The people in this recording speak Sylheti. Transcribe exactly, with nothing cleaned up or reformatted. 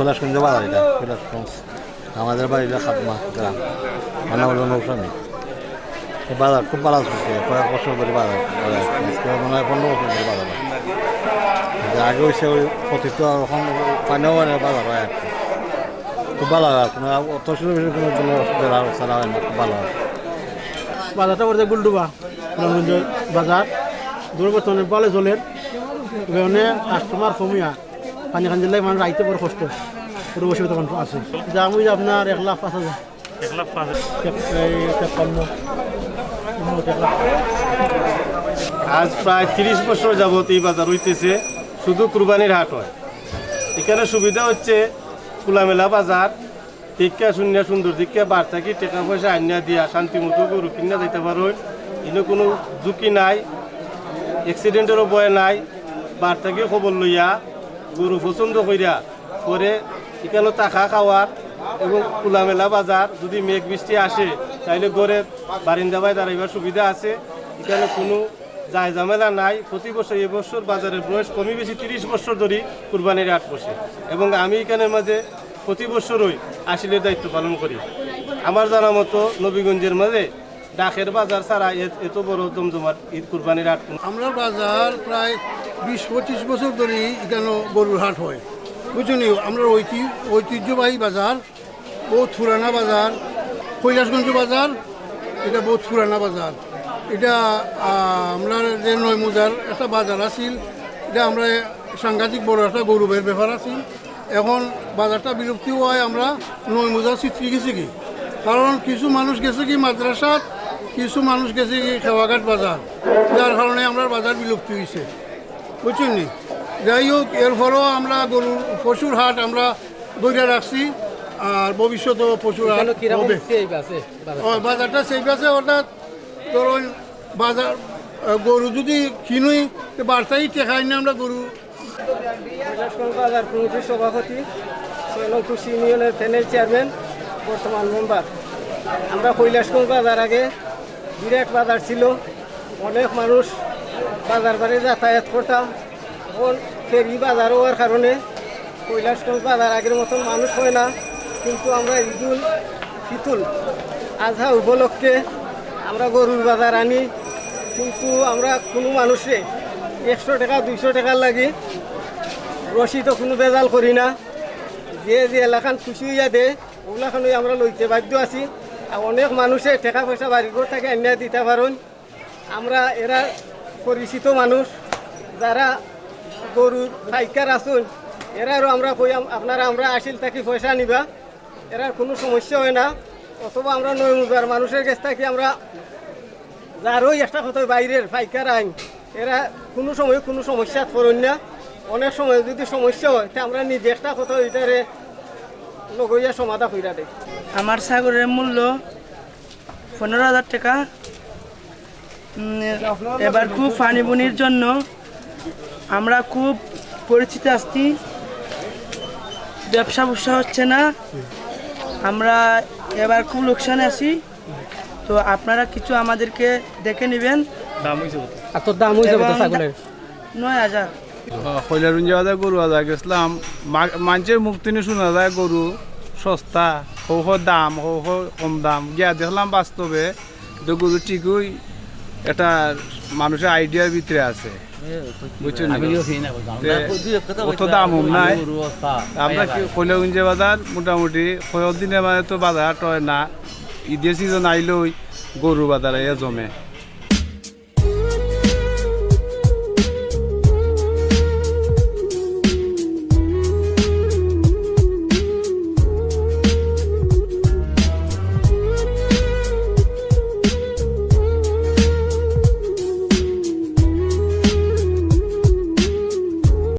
কৈলাসগঞ্জ বাজার এটা, কৈলাসগঞ্জ। আমাদের বাড়ি হলো খাদমা গ্রাম, আমার নাম হলো নৌসামী। এই বাজার খুব ভালা চলছে, কয়েক বছর ধরি বাজার হয় আর কি। আজকে মনে হয় পনেরো বছর ধরি বাজার হয়। যে আগে হইছে ওই অতীত, এখন পানিও মানে বাজার হয় আর কি। খুব ভালা লাগে, কোনো অত সুন্দর কোনো, কোনো অসুবিধার অবস্থা না হয় না, খুব ভালা লাগে। বাজারটা পড়ছে গুলডুবা, রামগঞ্জ বাজার। দূর বর্তমানে ভালা চলের, তবে অনেক কাস্টমার কমই আর। পানি খান দিলে মানুষ আইতে বড় কষ্ট, বড় অসুবিধা মানুষ আছে। দাম হইছে আপনার এক লাখ পাঁচ হাজার। এক লাখ পাঁচ হাজার। এক, এই, তেপ্পান্ন। মোট এক লাখ। আজ প্রায় তিরিশ বছর যাবত এই বাজার হইতেছে, শুধু কুরবানির হাট হয়। এখানে সুবিধা হচ্ছে খোলামেলা বাজার, শিক্ষা শুনিয়া সুন্দর শিক্ষা বার্তা কি টেকা পয়সা আনিয়া দিয়া শান্তি মতো গরু কিনা যাইতে পারো। ইনো কোনো ঝুঁকি নাই, অ্যাক্সিডেন্টেরও ভয় নাই। বার্তা কি খবর লইয়া গরু পছন্দ করিয়া পরে এখানে থাকা খাওয়ার এবং খোলামেলা বাজার। যদি মেঘ বৃষ্টি আসে, তাইলে ঘরের বারিন্দা বায় দাঁড়াইবার সুবিধা আছে। এখানে কোনো যায় ঝামেলা নাই। প্রতি বছর, এবছর বাজারের বয়স কমই বেশি তিরিশ বছর ধরে কুরবানির হাট বসে এবং আমি এখানের মাঝে প্রতি বছরই আসিলের দায়িত্ব পালন করি। আমার জানা মতো নবীগঞ্জের মাঝে ডাকের বাজার ছাড়া এ-, এত বড় জমজমাট ঈদ কুরবানির হাট কোনো আমরা বাজার প্রায় বিশ পঁচিশ বছর ধরে এখানে গরুর হাট হয়, বুঝছো নি? আমরা ঐতি-, ঐতিহ্যবাহী বাজার, বহুত পুরানা বাজার, কৈলাসগঞ্জ বাজার, এটা বহুত পুরানা বাজার। এটা, আহ, আমরা যে নয় মৌজার একটা বাজার আছিল, এটা আমরা সাংঘাতিক বড় একটা গৌরবের ব্যাপার আছিল। এখন বাজারটা বিলুপ্তি হয়, আমরা নয় মৌজার স্বীকৃতি গেছি কি, কারণ কিছু মানুষ গেছে কি মাদ্রাসাত, কিছু মানুষ গেছে কি খেওয়াঘাট বাজার, যার কারণে আমরা বাজার বিলুপ্তি হয়েছে, বুঝছেন নি? যাই হোক, এরপরও আমরা গরুর পশুর হাট আমরা ধরে রাখছি, আর ভবিষ্যতেও পশুর হাট এখানে কিরকম হবে। সেভ আছে বাজারটা? ও, বাজারটা সেভ আছে, অর্থাৎ ধরুন বাজার, আহ, গরু যদি কিনুই, তো বার্তাই টেকাই না আমরা গরু। কৈলাসগঞ্জ বাজার কমিটির সভাপতি, ছয় নং কুশি ইউনিয়নের প্যানেল চেয়ারম্যান, বর্তমান মেম্বার। আমরা কৈলাসগঞ্জ বাজার আগে বিরাট বাজার ছিল, অনেক মানুষ বাজার বারে যাতায়াত করতাম। এখন ফেরি বাজার হওয়ার কারণে কৈলাসগঞ্জ বাজার আগের মতন মানুষ হয় না, কিন্তু আমরা ঈদুল ফিতুল আজহা উপলক্ষে আমরা গরুর বাজার আনি, কিন্তু আমরা কোনো মানুষরে একশো টাকা, দুইশো টাকার লাগি রসিদও কোনো ভেজাল করি না। যে যে এলাকান খুশি হইয়া দে, ওগুলাখানই আমরা লইতে বাধ্য আছি। আর অনেক মানুষে টাকা পয়সা বাড়ি ঘর থেকে আনিয়া দিতে পারেন। আমরা এরা পরিচিত মানুষ, যারা গরুর পাইকার আছইন, এরারও আমরা কই, আম-, আপনারা আমরা আসিল থাকি পয়সা নিবা, এরার কোনো সমস্যা হয় না। অথবা আমরা নয় মৌজার মানুষের কাছ থাকি আমরা যারও একটা কথা বাইরের পাইকার আইন, এরা কোনো সময় কোনো সমস্যাত পড়ইন না। অনেক সময় যদি সমস্যা হয়, তে আমরা নিজে একটা কথা ওইটারে লগইয়া সমাধা কইরা দেয়। আমার ছাগলের মূল্য পনেরো হাজার টাকা। উম, এবার খুব পানি বুনির জন্য আমরা খুব পরিচিত আছি, ব্যবসা ব্যবসা হচ্ছে না, আমরা এবার খুব লোকসানে আছি। তো আপনারা কিছু আমাদেরকে দেখে নেবেন। দাম হইছে কত? আর তোর দাম হইছে কত এবং ছাগলের? নয় হাজার। ও, কৈলাসগঞ্জ বাজার গরু বাজার গেছিলাম। মা-, মানষের মুখ থনে শুনা যায় গরু সস্তা, হউ হউ দাম, হউ হউ কম দাম। গিয়া দেখলাম বাস্তবে, তো গরু ঠিকই একটা মানুষের আইডিয়ার ভিতরে আছে, বুঝছেন নি? তে অত দাম হম নাই। আমরা কি কৈলাসগঞ্জ বাজার মোটামুটি কয়েক দিনের মানে তো বাজার হাট হয় না, ঈদের সিজন আইলেই গরু বাজার আইয়া জমে।